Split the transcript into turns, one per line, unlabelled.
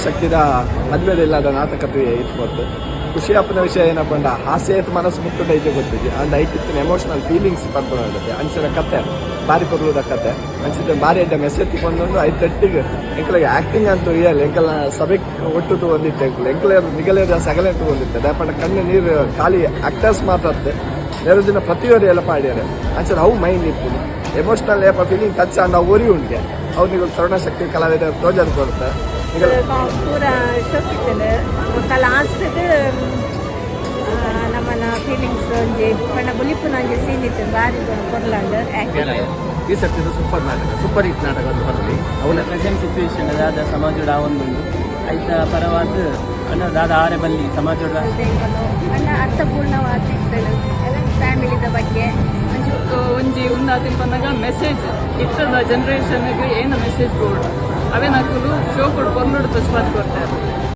ಶಕ್ತಿದ ಮದ್ವೆದ ಇಲ್ಲದ ನಾಟಕ ಇತ್ಕೊತ್ತು. ಖುಷಿ ಆಪುನ ವಿಷಯ ಏನಪ್ಪ ಪಂಡ, ಹಾಸ್ಯ ಮನಸ್ಸು ಮುಟ್ಟುಂಡ ಇಜ್ಜೆ ಗೊತ್ತಿಜ್ಜಿ, ಅಂಡ್ ಐಟಿತ್ತಿನ ಎಮೋಷನಲ್ ಫೀಲಿಂಗ್ಸ್ ಪನ್ಪುನ ಅಂಚಿನ ಕತೆ, ಬಾರಿ ಪೊರ್ಲುದ ಕತೆ. ಅಂಚಿನ ಬಾರಿ ಎಡ್ಡೆ ಮೆಸೇಜ್ ತಿಕ್ಕೊಂದುಂಡು. ಐತೊಟ್ಟಿಗೆ ಎಂಕಲೆಗ್ ಆಕ್ಟಿಂಗ್ ಅಂತೂ ರಿಯಲ್. ಎಂಕಲ್ನ ಸಭೆ ಒಟ್ಟು ತೂವೊಂದಿತ್ತೆ ಎಂಕುಲು. ಎಂಕಲೆ ನಿಗಲೇದ ಸಗಲೆ ತೂವೊಂದಿತ್ತೆ. ದಾಯೆ ಕಣ್ಣು ನೀರು ಖಾಲಿ ಆಕ್ಟರ್ಸ್ ಮಾತ್ರ ಅತ್ತೆ, ನೆರದಿನ ಪ್ರತಿಯೊರಿ ಎಲ್ಲ ಪಾಡ್ಯಾರೆ. ಅಂಚಿನ ಅವು ಮೈಂಡ್ ಇಪ್ಪುನು ಎಮೋಷನಲ್ ಏಪ ಫೀಲಿಂಗ್ ಟಚ್ ಆಂಡ ಅವು ಒರಿ ಉಂಡಿಗೆ. ಅವು ನಿಗಲ್ ತರುಣ ಶಕ್ತಿ ಕಲಾವಿದ ತೋಜಾದ್ ಕೊರ್ತ ನಿಗಲ್.
ಪೂರ ಶೋಕ್ ಇತ್ತಂಡ್. ಬೊಕ್ಕ ಲಾಸ್ಟ್ ನಮ್ಮನ ಫೀಲಿಂಗ್ಸ್ ಒಂಜಿ ಪಂಡ ಬುಲಿಪುನ ಒಂಜಿ ಸೀನ್ ಇತ್ತು. ಬಾರಿ ಪೊರ್ಲಂಡ್ ಆಕ್ಟಿಂಗ್.
ಈ ಸರ್ತಿದ ಸೂಪರ್ ನಾಟಕ, ಸೂಪರ್ ಹಿಟ್ ನಾಟಕ ಅಂತ ಪನೊಲಿ.
ಅವನ ಪ್ರೆಸೆಂಟ್ ಸಿಚುವೇಶನ್ ದಾದ ಸಮಾಜಡ್ ಆವೊಂದುಂಡು, ಐತ ಪರವಾದ್ ಅಣ್ಣ ದಾದ ಆರೆ ಬಲ್ಲಿ ಸಮಾಜದ.
ಅಣ್ಣ ಅರ್ಥಪೂರ್ಣವಾದ ಇತ್ತಂಡ್ ಫ್ಯಾಮಿಲಿದ ಬಗ್ಗೆ ಒಂಜಿ.
ಒಂಜಿ ಉಂದಾತಿನ ಪನ್ನಗ ಮೆಸೇಜ್ ಇತ್ತದ ಜನರೇಷನ್ಗೆ ಏನು ಮೆಸೇಜ್ ಬೋರ್ಡ್ ಅವೇನಕುಲು ಶೋ ಕೊಡು ಪೊರ್ಲುಡು ತೋಜ್ಪಾದ್ ಕೊರ್ತಾರೆ.